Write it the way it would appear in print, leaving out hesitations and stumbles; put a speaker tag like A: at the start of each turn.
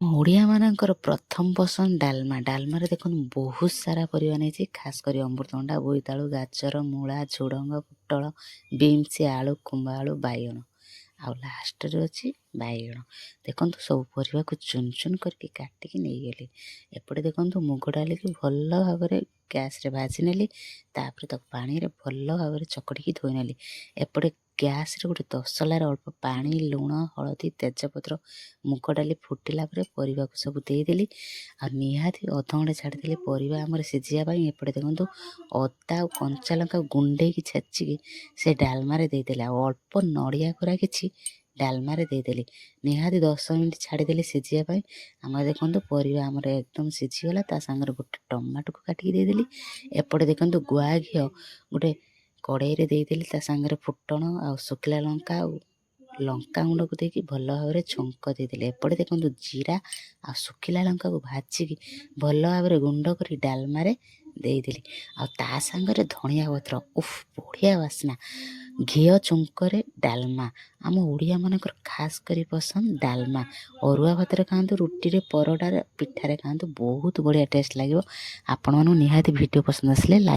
A: ଓଡ଼ିଆମାନଙ୍କର ପ୍ରଥମ ପସନ୍ଦ ଡାଲମା। ଡାଲମାରେ ଦେଖନ୍ତୁ, ବହୁତ ସାରା ପରିବା ନେଇଛି, ଖାସ କରି ଅମୃତଭଣ୍ଡା, ବୋଇତାଳୁ, ଗାଜର, ମୂଳା, ଝୁଡ଼ଙ୍ଗ, ପୋଟଳ, ବିନ୍ସ, ଆଳୁ, ଖୁମ୍ବ ଆଳୁ, ବାଇଗଣ ଆଉ ଲାଷ୍ଟରେ ଅଛି ବାଇଗଣ। ଦେଖନ୍ତୁ, ସବୁ ପରିବାକୁ ଚୁନ ଚୁନ କରିକି କାଟିକି ନେଇଗଲି। ଏପଟେ ଦେଖନ୍ତୁ, ମୁଗ ଡାଲିକି ଭଲ ଭାବରେ ଗ୍ୟାସ୍ରେ ଭାଜି ନେଲି। ତାପରେ ତାକୁ ପାଣିରେ ଭଲ ଭାବରେ ଚକଟିକି ଧୋଇ ନେଲି। ଏପଟେ ଗ୍ୟାସ୍ରେ ଗୋଟେ ତସଲାରେ ଅଳ୍ପ ପାଣି, ଲୁଣ, ହଳଦୀ, ତେଜପତ୍ର, ମୁଗ ଡାଲି ଫୁଟିଲା ପରେ ପରିବାକୁ ସବୁ ଦେଇଦେଲି ଆଉ ନିହାତି ଅଧଘଣ୍ଟେ ଛାଡ଼ିଦେଲି ପରିବା ଆମର ସିଝିବା ପାଇଁ। ଏପଟେ ଦେଖନ୍ତୁ, ଅଦା ଆଉ କଞ୍ଚା ଲଙ୍କା ଗୁଣ୍ଡେଇକି ଛେଚିକି ସେ ଡାଲମାରେ ଦେଇଦେଲି ଆଉ ଅଳ୍ପ ନଡ଼ିଆ କୋରା କିଛି ଡାଲମାରେ ଦେଇଦେଲି। ନିହାତି 10 ମିନିଟ୍ ଛାଡ଼ିଦେଲି ସିଝିବା ପାଇଁ। ଆମର ଦେଖନ୍ତୁ, ପରିବା ଆମର ଏକଦମ ସିଝିଗଲା। ତା ସାଙ୍ଗରେ ଗୋଟେ ଟମାଟୋକୁ କାଟିକି ଦେଇଦେଲି। ଏପଟେ ଦେଖନ୍ତୁ, ଗୁଆ ଘିଅ ଗୋଟେ କଡ଼େଇରେ ଦେଇଦେଲି। ତା ସାଙ୍ଗରେ ଫୁଟଣ ଆଉ ଶୁଖିଲା ଲଙ୍କା ଆଉ ଲଙ୍କା ଗୁଣ୍ଡକୁ ଦେଇକି ଭଲ ଭାବରେ ଛୁଙ୍କ ଦେଇଦେଲି। ଏପଟେ ଦେଖନ୍ତୁ, ଜିରା ଆଉ ଶୁଖିଲା ଲଙ୍କାକୁ ଭାଜିକି ଭଲ ଭାବରେ ଗୁଣ୍ଡ କରି ଡାଲମାରେ ଦେଇଦେଲି ଆଉ ତା ସାଙ୍ଗରେ ଧଣିଆ ପତ୍ର। ଉଫ୍, ବଢ଼ିଆ ବାସ୍ନା! ଘିଅ ଛୁଙ୍କରେ ଡାଲମା। ଆମ ଓଡ଼ିଆମାନଙ୍କର ଖାସ୍ କରି ପସନ୍ଦ ଡାଲମା। ଅରୁଆ ଭାତରେ ଖାଆନ୍ତୁ, ରୁଟିରେ, ପରଟାରେ, ପିଠାରେ ଖାଆନ୍ତୁ, ବହୁତ ବଢ଼ିଆ ଟେଷ୍ଟ ଲାଗିବ ଆପଣମାନଙ୍କୁ। ନିହାତି ଭିଡ଼ିଓ ପସନ୍ଦ ଆସିଲେ ଲାଇକ୍